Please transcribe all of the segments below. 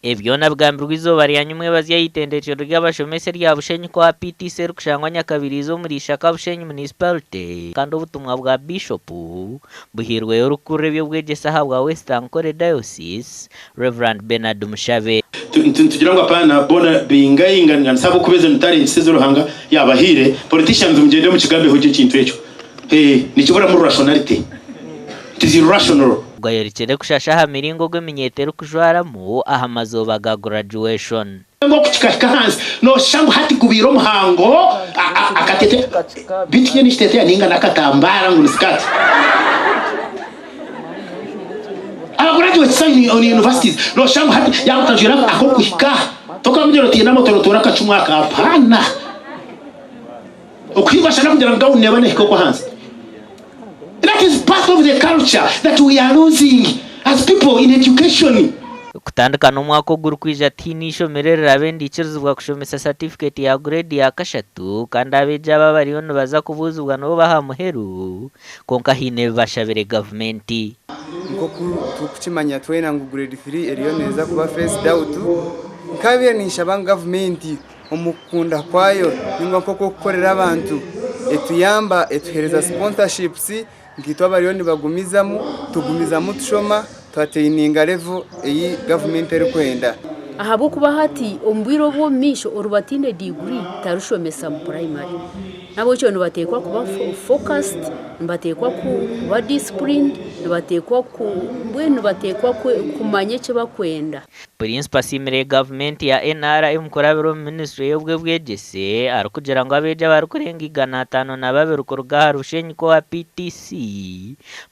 Ebi byona bigambirwe eizooba rya nyimwebazyo aha itendekyero ry'abashomesa erya Bushenyi Core PTC erikushangwa Nyakabiriizi omuri Ishaka Bushenyi Municipality kandi obutumwa bwa Biishopu buhairweyo orikukurira eby'obwegyese ahabwa West Ankole Diocese, Rev. Bernard Mushabe. Nitugira ngu apaana boona baingainganisa ahabw'okuba ezo ni talents ezi Ruhanga yaabahaire. Politicians mugyende mukigambeho gye ekintu ekyo. Nikiburamu rationality. It is irrational. Gwayorekire kushasha aha miringo ogu eminyeeto erikujwaramu aha mazooba ga graduation. Nk'oku kikahika ahansi nooshusha ngu hati gubaire omuhango akateteeya beitu kyo nikiteteeya nainga n'akatambaara ngu ni sikaati. Aba graduates on universities nooshusha ngu hati yaaba otajwaire ak'okuhika aha tokamugira oti yinama otoorotoore akacumu aka apaana. Okuhingwashana kugira ngu gawuni neeba neehika okwo ahansi. That is part of the culture that we are losing as people in education. Kutandika n'omwaka ogurikwija tihaine eishomero eriraabe niriikirizibwa kushomesa satifiketi ya gureedi ya kashatu kandi abeegi aba abariyo nibaza kubuuzibwa nibo b'aha muheru kwonka haine ebi bashabire gavumenti. Nk'oku turikukimanya twena ngu grade 3 eriyo neeza kuba phased out, nkabaire ninshaba ngu gavumenti omu kukunda kwayo ninga nk'oku erikukorera abantu etuyamba etuheereza sponsorships nkaitwe abariyo nibagumizamu tugumizamu tushoma twataininga level ei gavumenti erikwenda. Ahabw'okuba hati omu bwire obw'omu maisho oriba ataine diguri tarishomesa mu purayimare. N'ahabw'ekyo nibateekwa kuba focused, nibateekwa kuba disciplined, nibateekwa mbwenu nibateekwa kumanya eki barikwenda. Purinsipo asiimire gavumenti ya NRM kurabira omu minisitule y'obwebwegyese arikugira ngu abeegi abarikurenga 502 kuruga ahari Bushenyi Core PTC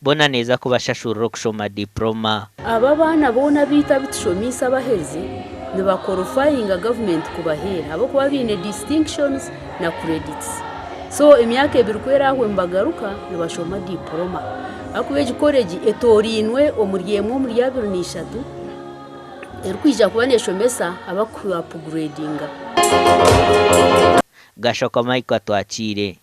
boona neeza kubashashurira okushoma diploma. Aba abaana boona abaitu abu tushomiise abaherize nibakorofayinga gavumenti kubaheera ahabw'okuba baine distinctions na credits. So emyaka ebiri ku erahwe nibagaruka nibashoma diploma ahabw'okuba egi college etoorainwe omuri emwe omuri 23 erikwija kuba neeshomesa abarikuha apugureedinga. Gashoko Michael Atwakiire.